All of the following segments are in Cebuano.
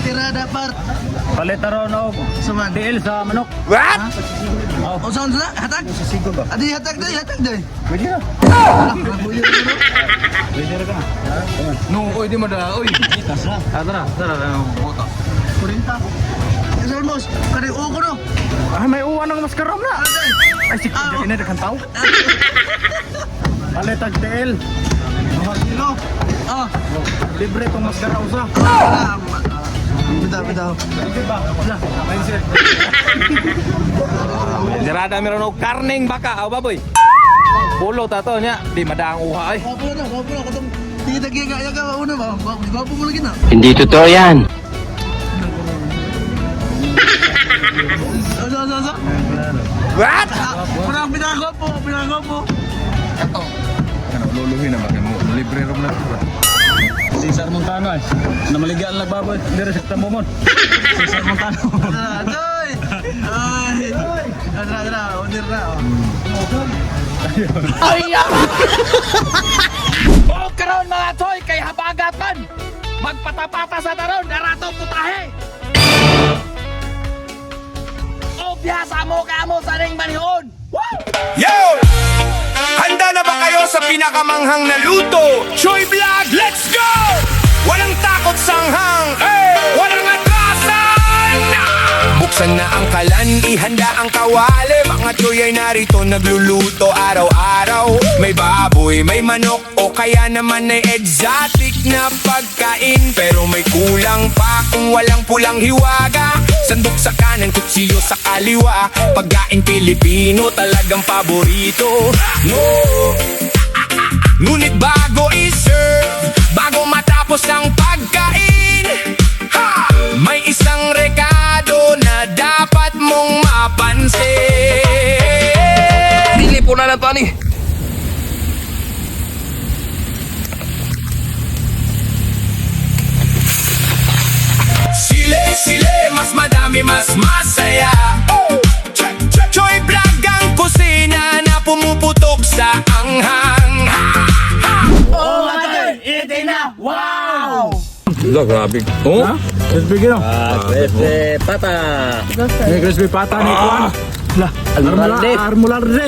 Tira dapat. Palit taron og Suman. tiil sa manok. What? O saan sila? Hatag? Adi hatag day, hatag day. Pwede na. Pwede ra ka. No, oy, di mo da, oy. Ah, tara, tara, tara. Moto. 40. Kasi almost, kani uko no. Ah, may uwan ng maskaram na. Ay, Ay, si Ah, Kuya, ina tao. Palit og tiil. kilo. Ah, Libre tong maskara usa. ah, bitaw, bitaw. Libre ba? Wala. Mindset. Sirada meron og karneng baka, aw baboy. Pulo ta to nya, di madaang uha ay. Wapo na, wapo na. Katong, tingin ka, ka, una ba? Wapo mo lagi na. Hindi totoo yan. Asa, asa, asa? What? Parang pinakagwapo, pinakagwapo. Ano, luluhin na ba mo? Libre rom na to ba? Cesar Montano ay. Namaligyan lang baboy. Dire sa tambomon. Cesar Montano. Tara, Toy! Ay! Tara, tara, order na. Oh. O karon mga toy kay habagat man. Magpatapata sa taron darato putahe. O biyasa mo kamo sa ning manihon. Woo! Yo! Handa na ba kayo sa pinakamanghang na luto? Choy Vlog, let's go! Walang takot sanghang, hey! Walang atrasan! Buksan na ang kalan, ihanda ang kawali. Mga choy ay narito, nagluluto araw-araw. May baboy, may manok, o kaya naman ay exotic na pagkain. Pero may kulang pa kung walang pulang hiwaga. Sandok sa kanan, kutsilyo sa kaliwa. Pagkain Pilipino, talagang paborito. No! Ngunit bago i-serve, bago matapos ang pagkain, ha! May isang rekado na dapat mong mapansin. Dili po na lang to ani. Sile, sile, mas madami, mas masaya. Choy Vlog ang kusina na pumuputok sa anghang. Oh, ate! Ite na! Wow! Wala, grabe. Oh? Crispy gino. Crispy pata. May crispy pata ni Juan. La, Almoralde. Armularde.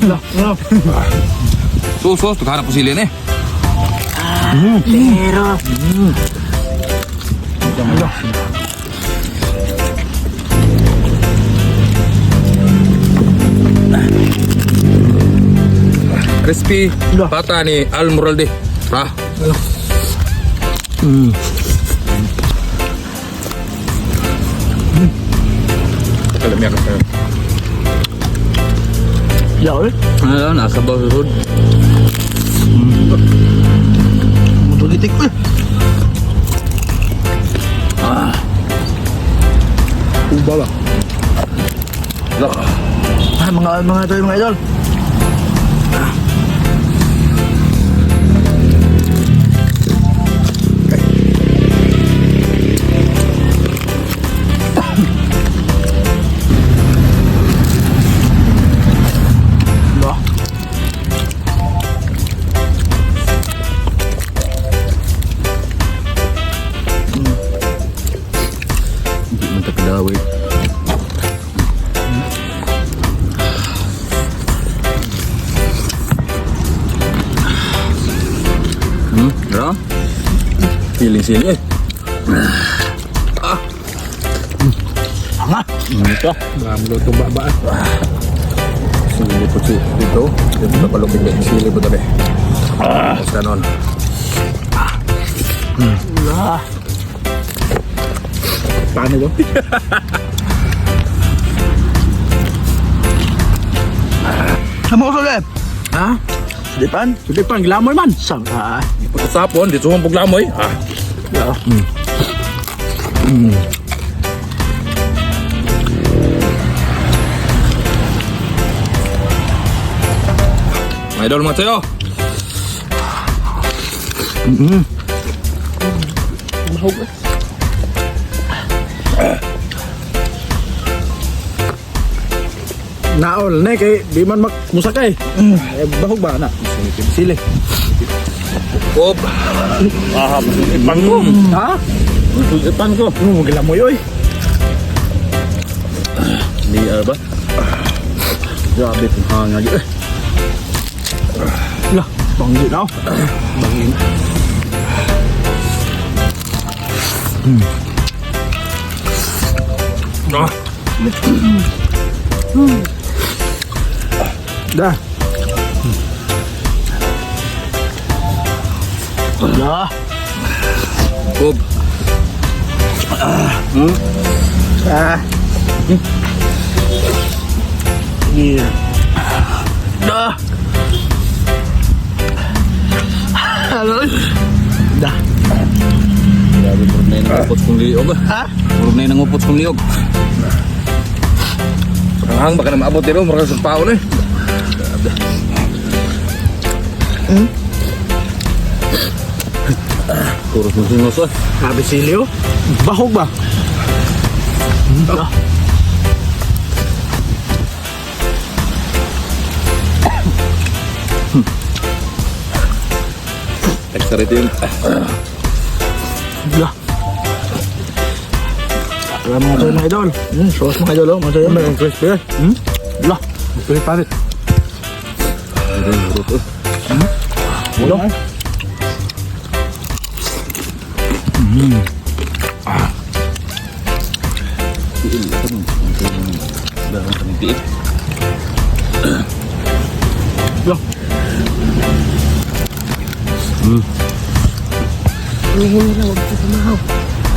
La, la. Sus, tughana po sila ni. Pero. Crispy pata ni Al Moralde. Ha? Alam niya kasi. Ya, eh. Ano, nasa ba susod? Mutulitik. Uy! Uba ba? Ah, mga toy, mga idol. Ba. Hindi man takadawit. Bro? Feeling sili eh. Ah. Anga. Ito. Bamlo itong baba. Sili po si dito. Dito na palupit eh. Sili po tabi. Ah. Tapos ganon. La. Paano to? Sama ko sa Ha? Sulipan? Sulipan, glamoy man. Sang ah. Pagkasapon, dito mong puglamoy. Ah. Ya. Mga idol mga tayo. Naol ne kay di man mak musakay. Eh, bahog ba na? Sili. Kob. Ah, ipan ko. Ha? Ipan ko. Gilamoy oy. Di ba? Grabe kung hanga gyud. Eh. Lah, banggi na. Banggi. Ah. Dah. Dah. Kob. Ah. Yeah. Dah. Dah. Grabe, murag na yung nangupot kong liog. Ha? Murag na yung nangupot kong liog. Ang baka na maabot dito, murag sa pao na eh. Kuros mo sinus eh. Grabe sili oh. Bahog ba? Dah. Extra ito yun. Dah. Tara mga tol, mga idol. Sauce mga idol oh, mga idol. Ang crispy eh. Lah, crispy parit. Wala. Tiil. Ito mo. Dahon kami tiil. Lah.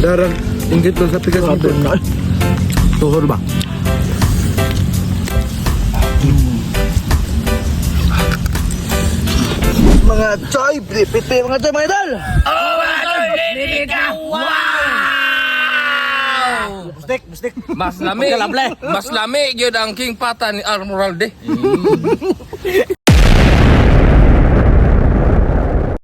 Darang, inggit lang sa pikas Grabe na eh. Tuhor ba? Mga choy, pipiti mga choy, mga idol! Mas lami. Mas lami gyud ang King Pata ni Armoralde.